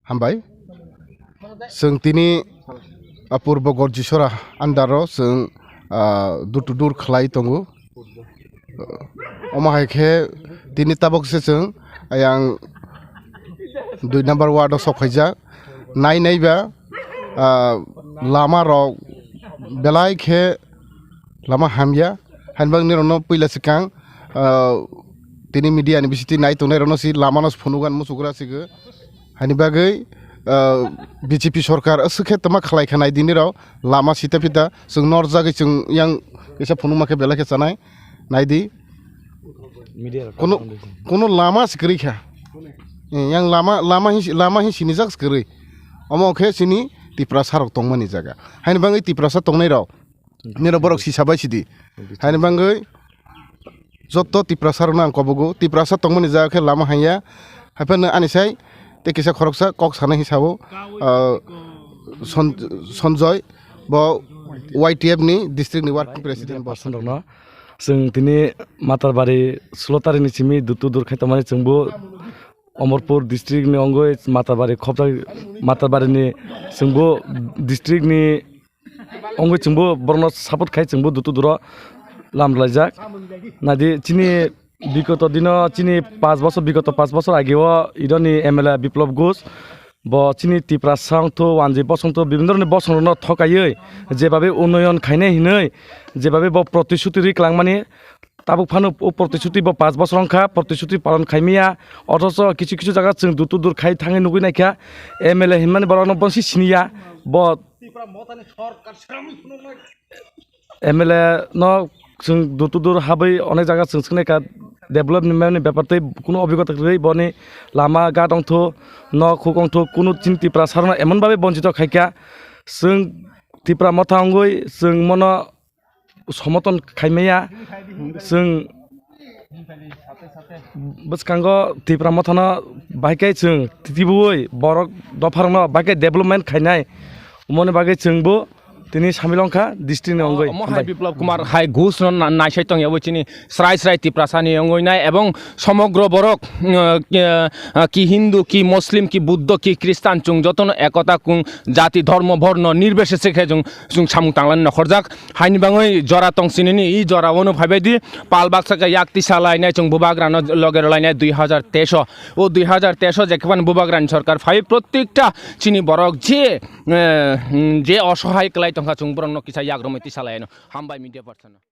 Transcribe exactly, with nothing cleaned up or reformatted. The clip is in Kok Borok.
Hambai. Chwng tini, ah, Purbo Gorjisora under o chwng, ah, door to door khlai tongo. Omo hai khe tini tabuk se chwng ayang dui number ward o sok phaijak. Nai nai ba, ah, lama rok belai khe lama hamya. Hainbang nirokno puila swkang, ah, tini media ni bisingtwi nai tongnai rokno si lama no phunugan muchukra sigo. Haini bagwi, ah, B J P sorkar aswk khe tama khlai kha nai di nirok lama sita pita chwng norjagwi chwng yang kisa phunukma khe belai khe chanai nai di. Media rok Kono, kono lama se kwrwi kha. Eh, yang lama, lama hin, lama hin sinijak se kwrwi. Omo khe chini Tiprasa rok tongmani jaga. Haini bagwi Tiprasa tongnai rok. Nini borok sisa bai sidi. Haini bagwi joto Tiprasa rokno ang kobogo. Tiprasa tongmani jaga khe lama hanya. Haiphano ani sai tei kisa khoroksa kok sana hisabo, ah, Son-, Sonjoy bo Y T F ni district ni working president bo. Person rokno. Chwng tini Matarbari sulo tarikni simi dutu dur khai tongmani chwngbo Omorpur district ni ongoi Matarbari khopjak Matarbari ni chwngbo district ni ongoi chwngbo borokno support khai chwngbo dutu duro lam laijak. Nadi chini bigoto dino chini pas bosor bigoto pas bosor age o idoni M L A Biplop Ghosh bo chini Tiprasa wngthu wanjwi bosongthu bibinno dhoronni bosongrokno thokaiwi jebabe unnoyon khainai hinwi jebabe bo protishuti ri klangmani tabuk phano o protishuti bo pas bosor wngkha protishuti palon khaimaya othocho kichu kichu jaga chwng dutu dur khai thangwi nugwi naikha M L A hinmani borokno bonsi siniya bo M L A no chwng dur to dur habwi onek jaga chwng swknai ka development ni bepar tei kunu obhigota kwrwi boni lama ghat ongthu nok huk ongthu kunu chini Tiprasa rokno emon babe bonchito khaikha chwng Tipra motha wngwi chwng mono somoton khaimaya chwng bwskango Tipra mothano bahai khe chwng twiwi borok dopharokno bahai khe development khainai. Omoni bagwi chwngbo tini samil wngkha district ni wngwi. Omo hai Biplop Kumar hai Ghosh no na-, naisai tongya bo chini srai srai Tiprasa ni wngwi nai ebong somogro borok, uh, uh, ki Hindu, ki Muslim, ki Buddho, ki Christian chwng jotono ekota kung jati dhormo borno nirbeshese khe chwng, chwng samung tanglani nokhorjak. Haini bangwi jora tong sinini i jora ono phaibai di pal baksa khe yak tisa lainai chwng bubagrano loge rwlainai dui hazar teis o. O dui hazar teis o jekhebani bubagrani sorkar phai prottekta chini borok je, eh, je osohai kwlai tongkha chwng borokno kisa yak romwi tisa laino. Hambai media person no.